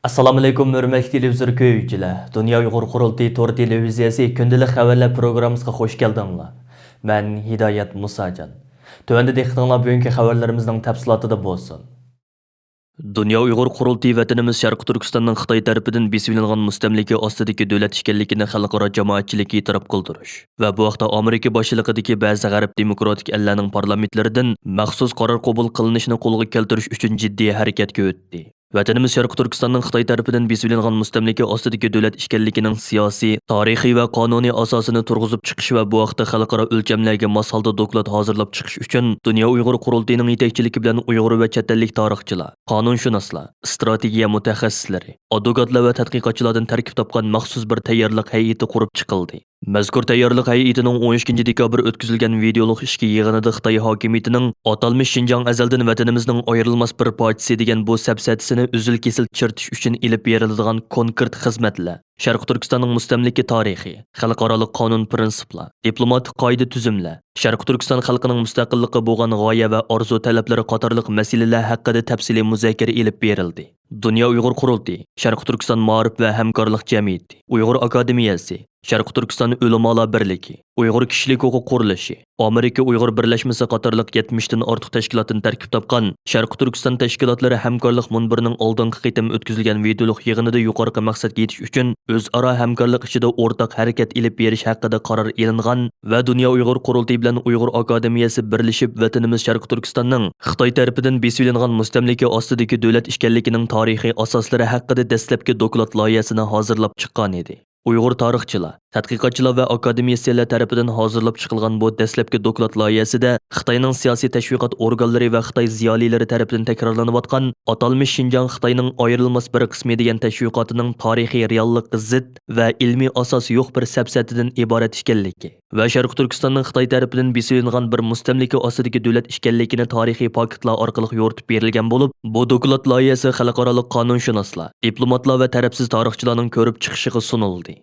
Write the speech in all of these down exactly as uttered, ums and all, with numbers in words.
ئەسسالامۇئەلەيكۇم، ھۆرمەتلىك تېلېۋىزور كۆرگۈچىلەر! دۇنيا ئۇيغۇر قۇرۇلتىيى تور تېلېۋىزىيەسى كۈندىلىك خەۋەرلەر پروگراممىسىغا خۇش كەلدىڭلار. مەن ھىدايەت مۇساجان. تۆۋەندە دىققىتىڭلار بۈگۈنكى خەۋەرلىرىمىزنىڭ تەپسىلاتىدا بولسۇن. دۇنيا ئۇيغۇر قۇرۇلتىيى ۋەتىنىمىز شەرقىي تۈركىستاننىڭ خىتاي تەرىپىدىن بېسىۋېلىنغان مۇستەملىكە ئاستىدىكى دۆلەت ئىكەنلىكىنى خەلقئارا جامائەتچىلىككە ئېتىراپ قىلدۇرۇش ۋە بۇ ھەقتە ئامېرىكا باشچىلىقىدىكى بەزى غەرب دېموكراتىك ئەللەرنىڭ پارلامېنتلىرىدىن مەخسۇس قارار قوبۇل قىلىنىشىنى قولغا كەلتۈرۈش ئۈچۈن جىددىي ھەرىكەتكە ئۆتتى. ۋەتىنىمىز شەرقىي تۈركىستاننىڭ خىتاي تەرىپىدىن بېسىۋېلىنغان مۇستەملىكە ئاستىدىكى دۆلەت ئىكەنلىكىنىڭ سىياسىي، تارىخىي ۋە قانۇنىي ئاساسىنى تۇرغۇزۇپ چىقىش ۋە بۇ ھەقتە خەلقئارا ئۆلچەملەرگە ماس ھالدا دوكلات ھازىرلاپ چىقىش ئۈچۈن دۇنيا ئۇيغۇر قۇرۇلتىيىنىڭ يېتەكچىلىكى بىلەن ئۇيغۇر ۋە چەت ئەللىك تارىخچىلار، قانۇنشۇناسلار، ئىستراتېگىيە مۇتەخەسسىسلىرى، ئادۋوكاتلار ۋە تەتقىقاتچىلاردىن تەركىب تاپقان مەخسۇس بىر تەييارلىق ھەيئىتى قۇرۇپ چىقىلدى. مەزكۇر تەييارلىق ھەيئىتىنىڭ ئون ئىككىنچى دېكابىر ئۆتكۈزۈلگەن ۋىدېئولۇق ئىچكى يىغىنىدا خىتاي ھاكىمىيىتىنىڭ «ئاتالمىش شىنجاڭ ئەزەلدىن ۋەتىنىمىزنىڭ ئايرىلماس بىر پارچىسى» دېگەن بۇ سەپسەتىسىنى ئۈزۈل-كېسىل چىرىتىش ئۈچۈن ئېلىپ بېرىلىدىغان كونكرېت خىزمەتلەر، شەرقىي تۈركىستاننىڭ مۇستەملىكە تارىخى، خەلقئارالىق قانۇن پىرىنسىپلار، دىپلوماتىك قائىدە-تۈزۈملەر، شەرقىي تۈركىستان خەلقىنىڭ مۇستەقىللىققا بولغان غايە ۋە ئارزۇ-تەلەپلىرى قاتارلىق مەسىلىلەر ھەققىدە تەپسىلىي مۇزاكىرە ئېلىپ بېرىلدى. دۇنيا ئۇيغۇر قۇرۇلتىيى، شەرقىي تۈركىستان مائارىپ ۋە ھەمكارلىق جەمئىيىتى، ئۇيغۇر ئاكادېمىيەسى، شەرقىي تۈركىستان ئۆلىمالار بىرلىكى، ئۇيغۇر كىشىلىك ھوقۇق قۇرۇلۇشى، ئامېرىكا ئۇيغۇر بىرلەشمىسى قاتارلىق يەتمىشتىن ئارتۇق تەشكىلاتتىن تەركىب تاپقان شەرقىي تۈركىستان تەشكىلاتلىرى ھەمكارلىق مۇنبىرىنىڭ ئالدىنقى قېتىم ئۆتكۈزۈلگەن ۋىدېئولۇق يىغىنىدا يۇقىرىقى مەقسەتكە يېتىش ئۈچۈن ئۆزئارا ھەمكارلىق ئىچىدە ئورتاق ھەرىكەت ئېلىپ بېرىش ھەققىدە قارار ئېلىنغان ۋە دۇنيا ئۇيغۇر قۇرۇلتىيى بىلەن ئۇيغۇر ئاكادېمىيەسى بىرلىشىپ ۋەتىنىمىز شەرقىي تۈركىستاننىڭ خىتاي تەرىپىدىن بېسىۋېلىنغان مۇستەملىكە ئاستىدىكى دۆلەت ئىكەنلىكىنىڭ تارىخىي ئاساسلىرى ھەققىدە دەسلەپكى دوكلات لايىھەسىنى ھازىرلاپ چىققانىدى. ئۇيغۇر تارىخچىلار، تەتقىقاتچىلار ۋە ئاكادېمىسىيەلەر تەرىپىدىن ھازىرلاپ چىقىلغان بۇ دەسلەپكى دوكلات لايىھەسىدە خىتاينىڭ سىياسىي تەشۋىقات ئورگانلىرى ۋە خىتاي زىيالىيلىرى تەرىپىدىن تەكرارلىنىۋاتقان «ئاتالمىش شىنجاڭ خىتاينىڭ ئايرىلماس بىر قىسمى» دېگەن تەشۋىقاتىنىڭ تارىخىي رېئاللىققا زىت ۋە ئىلمىي ئاساسى يوق بىر سەپسەتىدىن ئىبارەت ئىكەنلىكى ۋە شەرقىي تۈركىستاننىڭ خىتاي تەرىپىدىن بېسىۋېلىنغان بىر مۇستەملىكە ئاستىدىكى دۆلەت ئىكەنلىكىنى تارىخىي پاكىتلار ئارقىلىق يورۇتۇپ بېرىلگەن بولۇپ، بۇ دوكلات لايىھەسى خەلقئارالىق قانۇنشۇناسلار، دىپلوماتلار ۋە تەرەپسىز تارىخچىلارنىڭ كۆرۈپ چىقىشىغا سۇنۇلدى.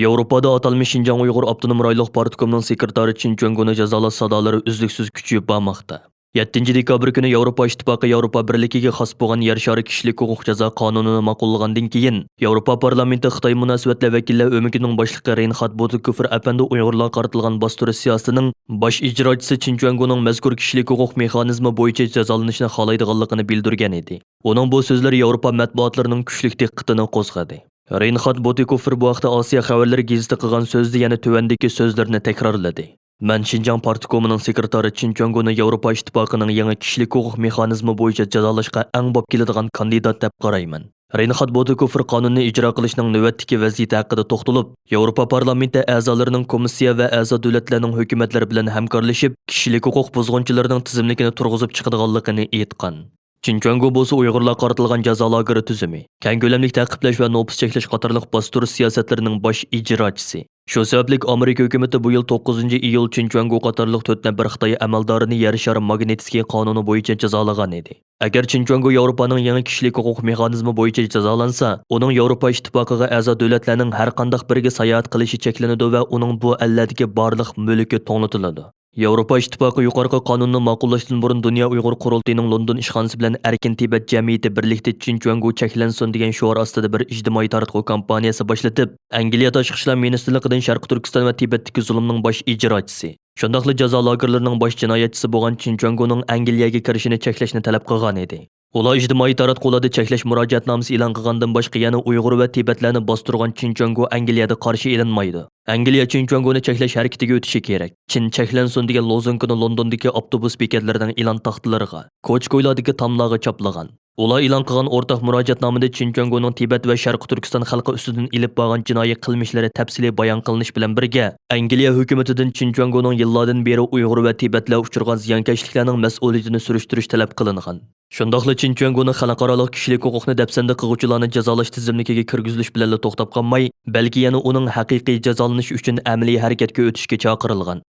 ياۋروپادا ئاتالمىش شىنجاڭ ئۇيغۇر ئاپتونوم رايونلۇق پارتكومنىڭ سېكرېتارى چىن چۈەنگونى جازالاش سادالىرى ئۈزلۈكسىز كۈچىيىپ بارماقتا. يەتتىنچى دېكابىر كۈنى ياۋروپا ئىتتىپاقى ياۋروپا بىرلىكىگە خاس بولغان يەر شارى كىشىلىك ھوقۇق جازا قانۇنىنى ماقۇللىغاندىن كېيىن، ياۋروپا پارلامېنتى خىتاي مۇناسىۋەتلەر ۋەكىللەر ئۆمىكىنىڭ باشلىقى رېينخارد بوتىكوفېر ئەپەندى ئۇيغۇرلارغا قارىتىلغان باستۇرۇش سىياسىتىنىڭ باش ئىجراچىسى چىن چۈەنگونىڭ مەزكۇر كىشىلىك ھوقۇق مېخانىزمى بويىچە جازالىنىشىنى خالايدىغانلىقىنى بىلدۈرگەن ئىدى. ئۇنىڭ بۇ سۆزلىرى ياۋروپا مەتبۇئاتلىرىنىڭ كۈچلۈك دىققىتىنى قوزغىدى. رېينخارد بوتىكوفېر بۇ ھەقتە ئاسىيا خەۋەرلىرى گېزىتى قىلغان سۆزدە يەنە تۆۋەندىكى سۆزلىرىنى تەكرارلىدى. مەن شىنجاڭ پارتكومىنىڭ سېكرېتارى چىن چۈەنگونى ياۋروپا ئىتتىپاقىنىڭ يېڭى كىشىلىك ھوقۇق مېخانىزمى بويىچە جازالاشقا ئەڭ باب كېلىدىغان كاندىدات دەپ قارايمەن. رېينخارد بوتىكوفېر قانۇننى ئىجرا قىلىشنىڭ نۆۋەتتىكى ۋەزىيىتى ھەققىدە توختىلىپ، ياۋروپا پارلامېنتى ئەزالىرىنىڭ كومىسسىيە ۋە ئەزا دۆلەتلەرنىڭ ھۆكۈمەتلىرى بىلەن ھەمكارلىشىپ، كىشىلىك ھوقۇق بۇزغۇنچىلىرىنىڭ تىزىملىكىنى تۇرغۇزۇپ چىقىدىغانلىقىنى ئېيتقان. چىن چۈەنگو بولسا ئۇيغۇرلارغا قارىتىلغان جازا لاگېرى تۈزۈمى، كەڭ كۆلەملىك تەقىبلەش ۋە نوپۇس چەكلەش قاتارلىق باستۇرۇش سىياسەتلىرىنىڭ باش ئىجراچىسى. شۇ سەۋەبلىك ئامېرىكا ھۆكۈمىتى بۇ يىل توققۇزىنچى ئىيۇل چىن چۈەنگو قاتارلىق تۆت نەپەر خىتاي ئەمەلدارىنى يەر شارى ماگنىتسكىي قانۇنى بويىچە جازالىغان ئىدى. ئەگەر چىن چۈەنگو ياۋروپانىڭ يېڭى كىشىلىك ھوقۇق مېخانىزمى بويىچە جازالانسا، ئۇنىڭ ياۋروپا ئىتتىپاقىغا ئەزا دۆلەتلەرنىڭ ھەر قانداق بىرىگە ساياھەت قىلىشى چەكلىنىدۇ ۋە ئۇنىڭ بۇ ئەللەردىكى بارلىق مۈلكى توڭلىتىلىدۇ. ياۋروپا ئىتتىپاقى يۇقىرىقى قانۇننى ماقۇللاشتىن بۇرۇن دۇنيا ئۇيغۇر قۇرۇلتىيىنىڭ لوندون ئىشخانىسى بىلەن ئەركىن تىبەت جەمئىيىتى بىرلىكتە چىن چۈەنگو چەكلەنسۇن دېگەن شوئار ئاستىدا بىر ئىجتىمائىي تاراتقۇ كامپانىيەسى باشلىتىپ، ئەنگلىيە تاشقى ئىشلار مىنىستىرلىقىدىن شەرقىي تۈركىستان ۋە تىبەتتىكى زۇلۇمنىڭ باش ئىجراچىسى، شۇنداقلا جازا لاگېرلىرىنىڭ باش جىنايەتچىسى بولغان چىن چۈەنگونىڭ ئەنگلىيەگە كىرىشىنى چەكلەشنى تەلەپ قىلغان ئىدى. ئۇلار ئىجتىمائىي تاراتقۇلاردا چەكلەش مۇراجىئەتنامىسى ئېلان قىلغاندىن باشقا يەنە ئۇيغۇر ۋە تىبەتلەرنى باستۇرغان چىن چۈەنگو ئەنگلىيەدە قارشى ئېلىنمايدۇ. ئەنگلىيە چىن چۈەنگونى چەكلەش ھەرىكىتىگە ئۆتۈشى كېرەك. چىن چەكلەنسۇن دېگەن لوزۇنكىنى لوندوندىكى ئاپتوبۇس بېكەتلىرىنىڭ ئېلان تاختىلىرىغا، كوچا-كويلاردىكى تاملارغا چاپلىغان. ئۇلار ئېلان قىلغان ئورتاق مۇراجىئەتنامىدە چىن چۈەنگونىڭ تىبەت ۋە شەرقىي تۈركىستان خەلقى ئۈستىدىن ئېلىپ بارغان جىنايى قىلمىشلىرى تەپسىلىي بايان قىلىنىش بىلەن بىرگە، ئەنگلىيە ھۆكۈمىتىدىن چىن چۈەنگونىڭ يىللاردىن بېرى ئۇيغۇر ۋە تىبەتلەر ئۇچرىغان زىيانكەشلىكلەرنىڭ مەسئۇلىيىتىنى سۈرۈشتۈرۈش تەلەپ قىلىنغان. شۇنداقلا چىن چۈەنگونى خەلقئارالىق كىشىلىك ھوقۇقنى دەپسەندە قىلغۇچىلارنى جازالاش تىزىملىكىگە كىرگۈزۈلۈش بىلەنلا توختاپ قالماي، بەلكى يەنە ئۇنىڭ ھەقىقىي جازالىنىشى ئۈچۈن ئەمەلىي ھەرىكەتكە ئۆتۈشكە چاقىرىلغان.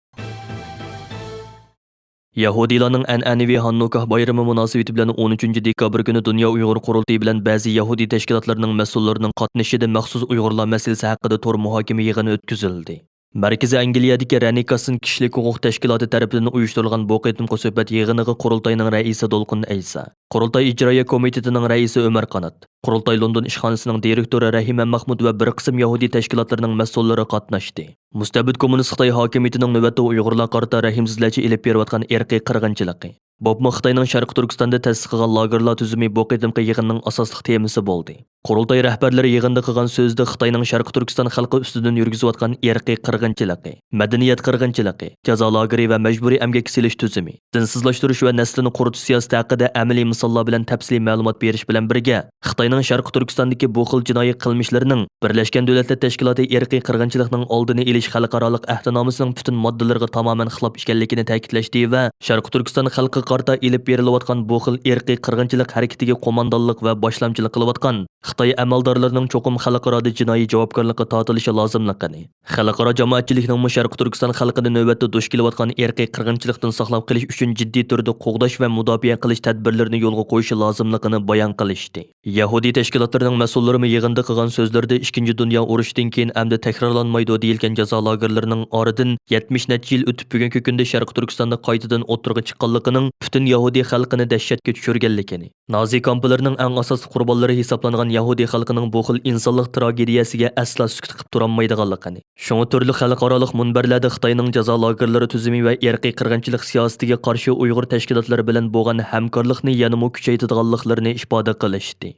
يەھۇدىيلارنىڭ ئەنئەنىۋى ھانۇكاھ بايرىمى مۇناسىۋىتى بىلەن ئون ئۈچىنچى دېكابىر كۈنى دۇنيا ئۇيغۇر قۇرۇلتىيى بىلەن بەزى يەھۇدىي تەشكىلاتلىرىنىڭ مەسئۇللىرىنىڭ قاتنىشىشىدا مەخسۇس ئۇيغۇرلار مەسىلىسى ھەققىدە تور مۇھاكىمە يىغىنى ئۆتكۈزۈلدى. مەركىزىي ئەنگلىيەدىكى رەنى كاسسېن كىشىلىك ھوقۇق تەشكىلاتى تەرىپىدىن ئۇيۇشتۇرۇلغان بۇ قېتىمقى سۆھبەت يىغىنىغا قۇرۇلتاينىڭ رەئىسى دولقۇن ئەيسا، قۇرۇلتاي ئىجرائىيە كومىتېتىنىڭ رەئىسى ئۆمەر قانات، قۇرۇلتاي لوندون ئىشخانىسىنىڭ دىرېكتورى رەھىمە مەخمۇت ۋە بىر قىسىم يەھۇدىي تەشكىلاتلىرىنىڭ مەسئۇللىرى قاتناشتى. مۇستەبىت كوممۇنىست خىتاي ھاكىمىيىتىنىڭ نۆۋەتتە ئۇيغۇرلارغا قارىتا رەھىمسىزلەرچە ئېلىپ بېرىۋاتقان ئىرقىي قىرغىنچىلىقى، بولۇپمۇ خىتاينىڭ شەرقىي تۈركىستاندا تەسىس قىلغان لاگېرلار تۈزۈمى بۇ قېتىمقى يىغىننىڭ ئاساسلىق تېمىسى بولدى. قۇرۇلتاي رەھبەرلىرى يىغىندا قىلغان سۆزىدە خىتاينىڭ شەرقىي تۈركىستان خەلقى ئۈستىدىن يۈرگۈزۈۋاتقان ئىرقىي قىرغىنچىلىقى، مەدەنىيەت قىرغىنچىلىقى، جازا لاگېرى ۋە مەجبۇرىي ئەمگەككە سېلىش تۈزۈمى، دىنسىزلاشتۇرۇش ۋە نەسلىنى قۇرۇتۇش سىياسىتى ھەققىدە ئەمەلىي مىساللار بىلەن تەپسىلىي مەلۇمات بېرىش بىلەن بىرگە، خىتاينىڭ شەرقىي تۈركىستاندىكى بۇ خىل جىنايى قىلمىشلىرىنىڭ بىرلەشكەن دۆلەتلەر تەشكىلاتى ئىرقىي قىرغىنچىلىقنىڭ ئالدىنى ئېلىش خەلقئارالىق ئەھدىنامىسىنىڭ پۈتۈن ماددىلىرىغا تامامەن خىلاپ ئىكەنلىكىنى تەكىتلەشتى ۋە شەرقىي تۈركىستان خەلقىگە قارىتا ئېلىپ بېرىلىۋاتقان بۇ خىل ئىرقىي قىرغىنچىلىق ھەرىكىتىگە قوماندانلىق ۋە باشلامچىلىق قىلىۋاتقان خىتاي ئەمەلدارلىرىنىڭ چوقۇم خەلقئارادا جىنايى جاۋابكارلىققا تارتىلىشى لازىملىقىنى، خەلقئارا جامائەتچىلىكنىڭمۇ شەرقىي تۈركىستان خەلقىنى نۆۋەتتە دۇچ كېلىۋاتقان ئىرقىي قىرغىنچىلىقتىن ساقلاپ قېلىش ئۈچۈن جىددىي تۈردە قوغداش ۋە مۇداپىئە قىلىش تەدبىرلىرىنى يولغا قويۇشى لازىملىقىنى بايان قىلىشتى. يەھۇدىي تەشكىلاتلىرىنىڭ مەسئۇللىرىمۇ يىغىندا قىلغان سۆزلىرىدە ئىككىنچى دۇنيا ئۇرۇشىدىن كېيىن ئەمدى تەكرارلانمايدۇ دېيىلگەن جازا لاگېرلىرىنىڭ ئارىدىن يەتمىش نەچچە يىل ئۆتۈپ بۈگۈنكى كۈندە شەرقىي تۈركىستاندا قايتىدىن ئوتتۇرىغا چىققانلىقىنىڭ پۈتۈن يەھۇدىي خەلقىنى دەھشەتكە چۈشۈرگەنلىكىنى، نازى كامپلىرىنىڭ ئەڭ ئاساسلىق قۇربانلىرى ھېسابلانغان يەھۇدىي خەلقىنىڭ بۇ خىل ئىنسانلىق تراگېدىيەسىگە ئەسلا سۈكۈت قىلىپ تۇرالمايدىغانلىقىنى، شۇڭا تۈرلۈك خەلقئارالىق مۇنبەرلەردە خىتاينىڭ جازا لاگېرلىرى تۈزۈمى ۋە ئىرقىي قىرغىنچىلىق سىياسىتىگە قارشى ئۇيغۇر تەشكىلاتلىرى بىلەن بولغان ھەمكارلىقنى يەنىمۇ كۈچەيتىدىغانلىقلىرىنى ئىپادە قىلىشتى.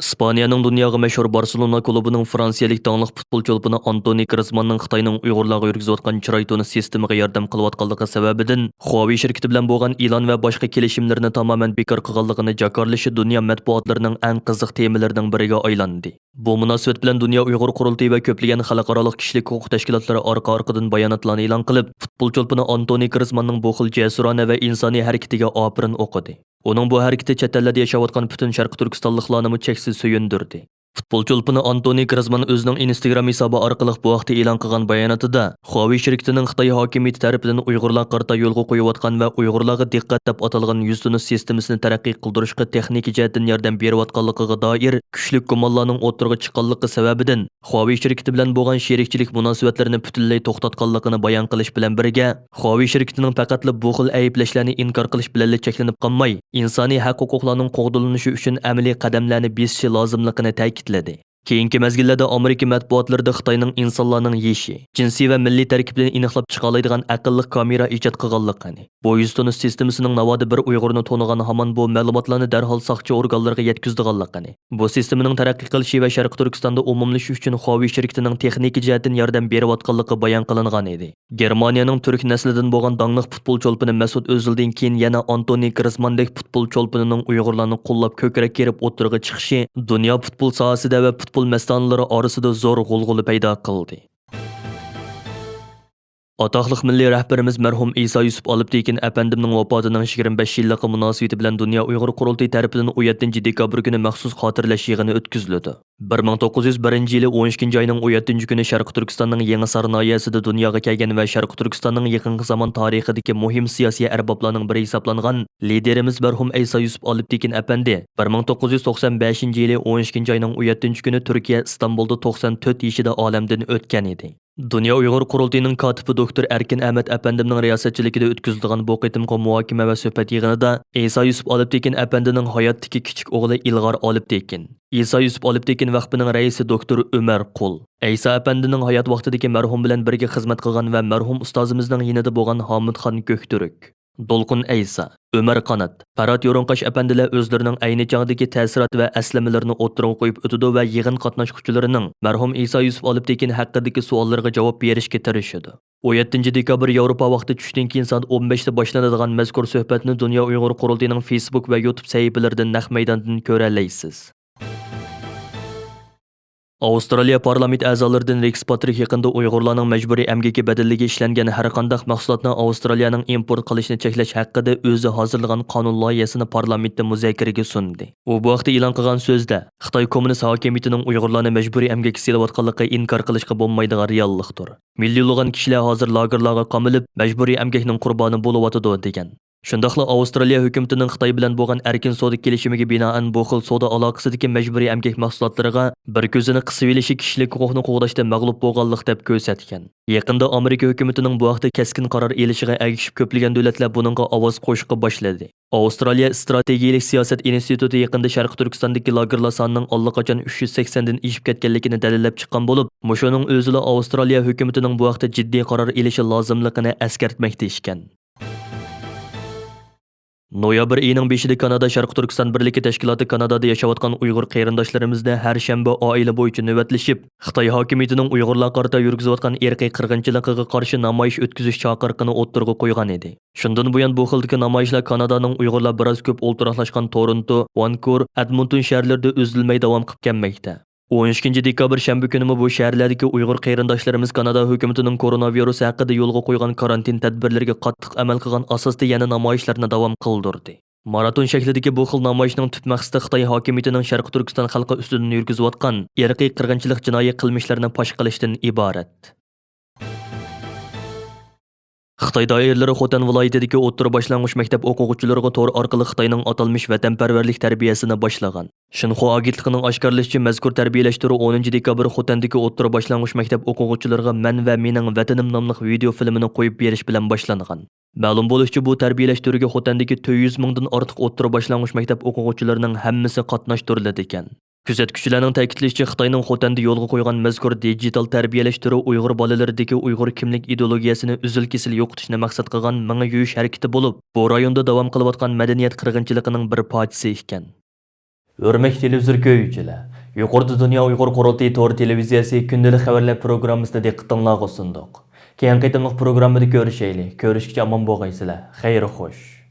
ئىسپانىيەنىڭ دۇنياغا مەشھۇر بارسېلونا كۇلۇبىنىڭ فرانسىيەلىك داڭلىق پۇتبول چولپىنى ئانتونى گرىزماننىڭ خىتاينىڭ ئۇيغۇرلارغا يۈرگۈزۈۋاتقان چىراي تونۇش سىستېمىغا ياردەم قىلىۋاتقانلىقى سەۋەبىدىن خۇاۋېي شىركىتى بىلەن بولغان ئېلان ۋە باشقا كېلىشىملىرىنى تامامەن بىكار قىلغانلىقىنى جاكارلىشى دۇنيا مەتبۇئاتلىرىنىڭ ئەڭ قىزىق تېمىلىرىنىڭ بىرىگە ئايلاندى. بۇ مۇناسىۋەت بىلەن دۇنيا ئۇيغۇر قۇرۇلتىيى ۋە كۆپلىگەن خەلقئارالىق كىشىلىك ھوقۇق تەشكىلاتلىرى ئارقا-ئارقىدىن باياناتلارنى ئېلان قىلىپ، پۇتبول چولپىنى ئانتونى گرىزماننىڭ بۇ خىل جەسۇرانە ۋە ئىنسانىي ھەرىكىتىگە ئاپىرىن ئوقۇدى. ئۇنىڭ بۇ ھەرىكىتى چەت ئەللەردە ياشاۋاتقان پۈتۈن شەرقىي تۈركىستانلىقلارنىمۇ چەكسىز سۆيۈندۈردى. پۇتبول چولپىنى ئانتونى گرىزمان ئۆزىنىڭ ئىنستگرام ھېسابى ئارقىلىق بۇ ھەقتە ئېلان قىلغان باياناتىدا، خۇاۋېي شىركىتىنىڭ خىتاي ھاكىمىيىتى تەرىپىدىن ئۇيغۇرلارغا قارىتا يولغا قويۇۋاتقان ۋە ئۇيغۇرلارغا دىققەت دەپ ئاتالغان يۈز تونۇش سىستېمىسىنى تەرەققىي قىلدۇرۇشقا تېخنىكا جەھەتتىن ياردەم بېرىۋاتقانلىقىغا دائىر كۈچلۈك گۇمانلارنىڭ ئوتتۇرىغا چىققانلىقى سەۋەبىدىن، خۇاۋېي شىركىتى بىلەن بولغان شېرىكچىلىك مۇناسىۋەتلىرىنى پۈتۈنلەي توختاتقانلىقىنى بايان قىلىش بىلەن بىرگە، خۇاۋېي شىركىتىنىڭ پەقەتلا بۇ خىل ئەيىبلەشلەرنى ئىنكار قىلىش بىلەنلا چەكلىنىپ قالماي، ئىنسانىي ھەق ھوقۇقلارنىڭ قوغدىلىنىشى ئۈچۈن ئەمەلىي قەدەملەرنى بېسىشى لازىملىقىنى تەكىتلىدى. كېيىنكى مەزگىللەردە ئامېرىكا مەتبۇئاتلىرىدا خىتاينىڭ ئىنسانلارنىڭ يېشى، جىنسى ۋە مىللىي تەركىبىنى ئېنىقلاپ چىقالايدىغان ئەقىللىق كامېرا ئىجاد قىلغانلىقىنى، بۇ يۈز تونۇش سىستېمىسىنىڭ ناۋادا بىر ئۇيغۇرنى تونۇغان ھامان بۇ مەلۇماتلارنى دەرھال ساقچى ئورگانلىرىغا يەتكۈزىدىغانلىقىنى، بۇ سىستېمىنىڭ تەرەققىي قىلىشى ۋە شەرقىي تۈركىستاندا ئومۇملىشىشى ئۈچۈن خۇاۋېي شىركىتىنىڭ تېخنىكا جەھەتتىن ياردەم بېرىۋاتقانلىقى بايان قىلىنغان ئىدى. گېرمانىيەنىڭ تۈرك نەسلىدىن بولغان داڭلىق پۇتبول چولپىنى مەسۇت ئۆزىلدىن كېيىن يەنە ئانتونى گرىزماندەك پۇتبول چولپىنىنىڭ ئۇيغۇرلارنى قوللاپ كۆكرەك كېرىپ ئوتتۇرىغا چىقىشى دۇنيا پۇتبول ساھەسىدە ۋە پۇتبول مەستانىلىرى ئارىسىدا زور غۇلغۇلا پەيدا قىلدى. ئاتاقلىق مىللىي رەھبىرىمىز مەرھۇم ئىسا يۈسۈپ ئالپتېكىن ئەپەندىمنىڭ ۋاپاتىنىڭ يىگىرمە بەش يىللىقى مۇناسىۋىتى بىلەن دۇنيا ئۇيغۇر قۇرۇلتىيى تەرىپىدىن ئون يەتتىنچى دېكابىر كۈنى مەخسۇس خاتىرىلەش يىغىنى ئۆتكۈزۈلىدۇ. بىر مىڭ توققۇز يۈز بىرىنچى يىلى ئون ئىككىنچى ئاينىڭ ئون يەتتىنچى كۈنى شەرقىي تۈركىستاننىڭ يېڭىسار ناھىيەسىدە دۇنياغا كەلگەن ۋە شەرقىي تۈركىستاننىڭ يېقىنقى زامان تارىخىدىكى مۇھىم سىياسىي ئەربابلارنىڭ بىرى ھېسابلانغان لىدېرىمىز مەرھۇم ئەيسا يۈسۈپ ئالپتېكىن ئەپەندى بىر مىڭ توققۇز يۈز توقسان بەشىنچى يىلى ئون ئىككىنچى ئاينىڭ ئون يەتتىنچى كۈنى تۈركىيە ئىستانبۇلدا توقسان تۆت يېشىدا ئالەمدىن ئۆتكەن ئىدى. دۇنيا ئۇيغۇر قۇرۇلتىيىنىڭ كاتىپى دوكتور ئەركىن ئەمەت ئەپەندىمنىڭ رىياسەتچىلىكىدە ئۆتكۈزۈلىدىغان بۇ قېتىمقى مۇھاكىمە ۋە سۆھبەت يىغىنىدا ئىسا يۈسۈپ ئالپتېكىن ئەپەندىنىڭ ھاياتتىكى كىچىك ئوغلى ئىلغار ئالپتېكىن، ئىسا يۈسۈپ ئالپتېكىن ۋەقپىنىڭ رەئىسى دوكتور ئۆمەر قۇل، ئەيسا ئەپەندىنىڭ ھايات ۋاقتىدىكى مەرھۇم بىلەن بىرگە خىزمەت قىلغان ۋە مەرھۇم ئۇستازىمىزنىڭ يېنىدا بولغان ھامۇتخان كۆكتۈرك، دولقۇن ئەيسا، ئۆمەر قانات، پەرھات يورۇنقاش ئەپەندىلەر ئۆزلىرىنىڭ ئەينى چاغدىكى تەسىرات ۋە ئەسلىمىلىرىنى ئوتتۇرىغا قويۇپ ئۆتىدۇ ۋە يىغىن قاتناشقۇچىلىرىنىڭ مەرھۇم ئىسا يۈسۈپ ئالپتېكىن ھەققىدىكى سوئاللىرىغا جاۋاب بېرىشكە تىرىشىدۇ. ئون يەتتىنچى دېكابىر ياۋروپا ۋاقتى چۈشتىن كېيىن سائەت ئون بەشتە باشلىنىدىغان مەزكۇر سۆھبەتنى دۇنيا ئۇيغۇر قۇرۇلتىيىنىڭ فېيسبۇك ۋە يۇتۇب سەھىپىلىرىدىن نەق مەيداندىن كۆرەلەيسىز. ئاۋسترالىيە پارلامېنت ئەزالىرىدىن رېكس پاترىك يېقىندا ئۇيغۇرلارنىڭ مەجبۇرىي ئەمگىكى بەدىلىگە ئىشلەنگەن ھەرقانداق مەھسۇلاتنى ئاۋسترالىيەنىڭ ئىمپورت قىلىشىنى چەكلەش ھەققىدە ئۆزى ھازىرلىغان قانۇن لايىھەسىنى پارلامېنتتا مۇزاكىرىگە سۇندى. ئۇ بۇ ھەقتە ئېلان قىلغان سۆزىدە، خىتاي كوممۇنىست ھاكىمىيىتىنىڭ ئۇيغۇرلارنى مەجبۇرىي ئەمگەككە سېلىۋاتقانلىقى ئىنكار قىلىشقا بولمايدىغان رېئاللىقتۇر. مىليونلىغان كىشىلەر ھازىر لاگېرلارغا قامىلىپ، مەجبۇرىي ئەمگەكنىڭ قۇربانى بولۇۋاتىدۇ، دېگەن. شۇنداقلا ئاۋسترالىيە ھۆكۈمىتىنىڭ خىتاي بىلەن بولغان ئەركىن سودا كېلىشىمىگە بىنائەن بۇ خىل سودا ئالاقىسىدىكى مەجبۇرىي ئەمگەك مەھسۇلاتلىرىغا بىر كۆزىنى قىسىۋېلىشى كىشىلىك ھوقۇقنى قوغداشتا مەغلۇپ بولغانلىق دەپ كۆرسەتكەن. يېقىندا ئامېرىكا ھۆكۈمىتىنىڭ بۇ ھەقتە كەسكىن قارار ئېلىشىغا ئەگىشىپ كۆپلىگەن دۆلەتلەر بۇنىڭغا ئاۋاز قوشۇشقا باشلىدى. ئاۋسترالىيە ئىستراتېگىيىلىك سىياسەت ئىنستىتۇتى يېقىندا شەرقىي تۈركىستاندىكى لاگېرلار سانىنىڭ ئاللىقاچان ئۈچ يۈز سەكسەندىن ئېشىپ كەتكەنلىكىنى دەلىللەپ چىققان بولۇپ، مۇشۇنىڭ ئۆزىلا ئاۋسترالىيە ھۆكۈمىتىنىڭ بۇ ھەقتە جىددىي قارار ئېلىشى لازىملىقىنى ئەسكەرتمەكتە ئىكەن. نويابىر ئېيىنىڭ بېشىدا كانادا شەرقىي تۈركىستان بىرلىكى تەشكىلاتى كانادادا ياشاۋاتقان ئۇيغۇر قېرىنداشلىرىمىزنى ھەر شەنبە ئائىلە بويىچە نۆۋەتلىشىپ، خىتاي ھاكىمىيىتىنىڭ ئۇيغۇرلارغا قارىتا يۈرگۈزۈۋاتقان ئىرقىي قىرغىنچىلىقىغا قارشى نامايىش ئۆتكۈزۈش چاقىرىقىنى ئوتتۇرىغا قويغان ئىدى. شۇندىن بۇيان بۇ خىلدىكى نامايىشلار كانادانىڭ ئۇيغۇرلار بىراز كۆپ ئولتۇراقلاشقان تورونتو، ۋانكۇۋېر، ئەدمونتون شەھەرلىرىدە ئۈزۈلمەي داۋام قىلىپ كەلمەكتە. ئون ئىككىنچى دېكابىر شەنبە كۈنىمۇ بۇ شەھەرلەردىكى ئۇيغۇر قېرىنداشلىرىمىز كانادا ھۆكۈمىتىنىڭ كورونا ۋىرۇسى ھەققىدە يولغا قويغان كارانتىن تەدبىرلىرىگە قاتتىق ئەمەل قىلغان ئاساستا يەنە نامايىشلارنى داۋام قىلدۇردى. ماراتون شەكلىدىكى بۇ خىل نامايىشنىڭ تۈپ مەقسىتى خىتاي ھاكىمىيىتىنىڭ شەرقىي تۈركىستان خەلقى ئۈستىدىن يۈرگۈزۈۋاتقان ئىرقىي قىرغىنچىلىق جىنايى قىلمىشلىرىنى پاش قىلىشتىن ئىبارەت. خىتاي دائىرىلىرى خوتەن ۋىلايىتىدىكى ئوتتۇرا باشلانغۇچ مەكتەپ ئوقۇغۇچىلىرىغا تور ئارقىلىق خىتاينىڭ ئاتالمىش ۋەتەنپەرۋەرلىك تەربىيەسىنى باشلىغان. شىنخۇا ئاگېنتلىقىنىڭ ئاشكارىلىشىچە، مەزكۇر تەربىيەلەش تۈرى ئونىنچى دېكابىر خوتەندىكى ئوتتۇرا باشلانغۇچ مەكتەپ ئوقۇغۇچىلىرىغا مەن ۋە مېنىڭ ۋەتىنىم ناملىق ۋىدېئو فىلىمىنى قويۇپ بېرىش بىلەن باشلانغان. مەلۇم بولۇشىچە، بۇ تەربىيەلەش تۈرىگە خوتەندىكى تۆت يۈز مىڭدىن ئارتۇق ئوتتۇرا باشلانغۇچ مەكتەپ ئوقۇغۇچىلىرىنىڭ ھەممىسى قاتناشتۇرۇلىدىكەن. كۆزەتكۈچىلەرنىڭ تەكىتلىشىچە، خىتاينىڭ خوتەندە يولغا قويغان مەزكۇر دىجىتال تەربىيەلەش تۈرى ئۇيغۇر بالىلىرىدىكى ئۇيغۇر كىملىك ئىدېئولوگىيەسىنى ئۈزۈل-كېسىل يوقىتىشنى مەقسەت قىلغان مېڭە يۇيۇش ھەرىكىتى بولۇپ، بۇ رايوندا داۋام قىلىۋاتقان مەدەنىيەت قىرغىنچىلىقىنىڭ بىر پارچىسى ئىكەن. ھۆرمەتلىك تېلېۋىزور كۆرگۈچىلەر، يۇقىرىدا دۇنيا ئۇيغۇر قۇرۇلتىيى تور تېلېۋىزىيەسى كۈندىلىك خەۋەرلەر پروگراممىسىنى دىققىتىڭلارغا سۇندۇق. كېيىنكى قېتىملىق پروگراممىدا كۆرۈشەيلى. كۆرۈشكىچە ئامان بولغايسىلەر. خەير خوش.